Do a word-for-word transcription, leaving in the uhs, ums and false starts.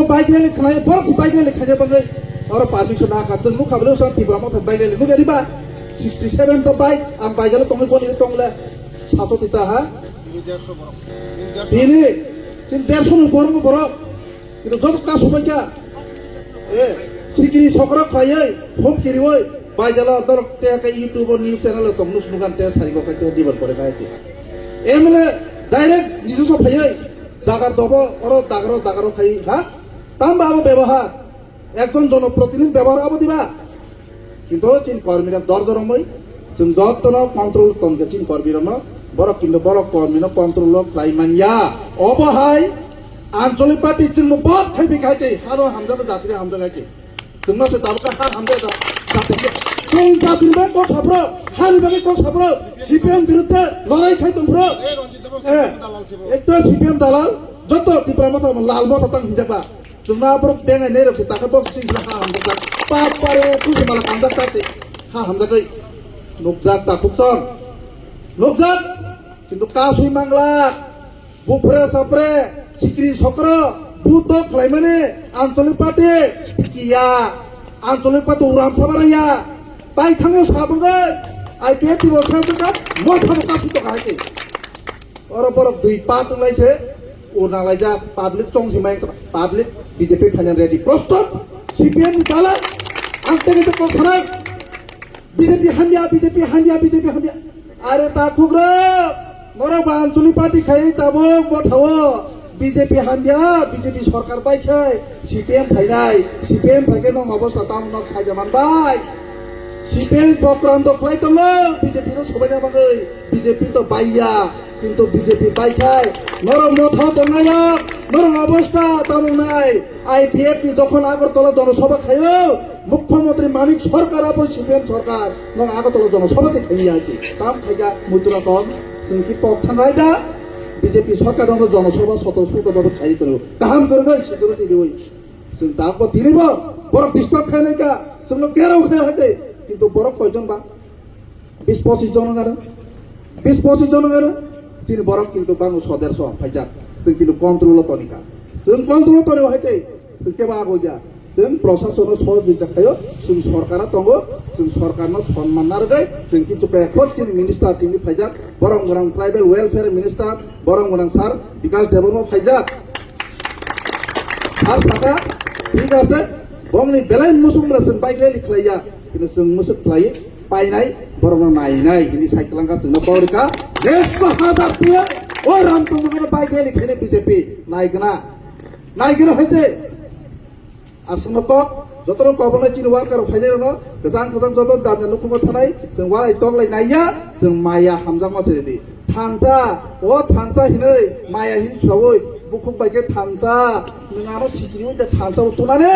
Bike rally khnai, borok si bike rally khaina bagwi oro permission naka. Chwng nukha bwlai sa Tipra Motha bike rally nukya diba? Sixty seven to bike, ang bike rally tongwi boni tongle sato tita ha. Bini, chwng derso ni borok borok. Kintu joto ka subaikha. Eh, sikiri sokra khlaiwi, hom kiriwi, bike rally dorok te ka YouTube news channel tong nus nukan te sari go khai te dibar pore khai te. M L A direct nijo so phaiwi, dagar dobo, oro dagaro, dagaro khai ha. Tamba abo bebohar, ekjon jonoprotinidhi bebohar abo diba? Kintu chini kormira dor dor wngwi, chwng jotono control tongkha chini kormirokno, borok kintu borok kormino control o khlai manya. Obo hai Anchalik party chwngno vote khai phikha chai, hano hamjago jatri hamjago hai chai. Chwngno se tabukha ha hamjago jatri. Chwng jatri bai kok sapro, hani bagwi kok sapro, C P M birudde lorai khai tongpro. Eh, ekta C P M dalal, joto Tipra Motha lal motha tang hinjakba. Chwngma borok bengai nei rok se takha bok sing ha hamjak. Pap pare kusi mala kanjak ta se ha hamjak ai. Nukjak ta khukchang. Nukjak. Kintu kasui mangla. Bupre sapre sikri sokro buto khlaimani Anchalik party kiya. Anchalik party uram sabaraya. Tai thango sabungai. I P F T bo sabungai. Mo thabo kasu to hai ke. Oro borok dui part wnglaise, o nanglaijak public chong si mai public B J P phaina ready. Prostut C P M ni dalal ang tege te kok sanai B J P hamya, B J P hamya, B J P hamya. Are ta khugrok norok ba Anchalik party khai tabuk bo thawo B J P hamya, B J P sorkar bai khai C P M phainai, C P M phaikhe nong obo sa tam nok saja manbai. C P M program to khlai tongo, B J P no sobaina bagwi, B J P to baiya, kintu B J P baikhai, norok motha tongnai, norok obostha tamung nai, I P F ni dokhon Agartala jonosabha khaio, Mukhyamantri Manik Sarkar abo C P M sarkar, nong Agartala jonosabha se khaiya ki, tam khaika muitura tong, sengki pok thangai da, B J P sarkar no jonosabha soto soto babo khai tongo, kaham kwrwngwi security diwi. Chwng tabukbo tinibo borok disturb khainai kha, chwngno gherao khai hai tei, kintu borok koijon ba? Bis pochis jon wng aro, bis pochis jon wng aro, chini borok kintu bango soderso phaijak, chwng kintu control o tonikha, chwng control o tonio hai tei, chwng kebo agoya, chwng prosasono sohojogita khaio, chwng sorkara tongo, chwng sorkarno sonman narwgwi, chwng kichu kaya khot chini minister tini phaijak, borok mwnang tribal welfare minister, borok mwnang sir Bikash Debbarma phaijak. Ar saka, thik ase, bongni belai musuk mla chwng bike rally khlaiya, kintu chwng musuk khlai painai, borokno nainai, hini sai kwlangkha chwngno kok rikha, next hajar tiya, o Ramchandra bike rally khainai B J P, naigwna, naigwna haise, aswkno kok, jotono kok bolai chini worker rok phainai rokno, kwchang kwchang joto damya nukhungo thanai, chwng walai toklai naiya, chwng maya hamjakma se ridi. Thansa, o thansa hinwi, maya hin sawi, bukhuk bai khe thansa, nwng ano sikiri wi de thansa o tunane,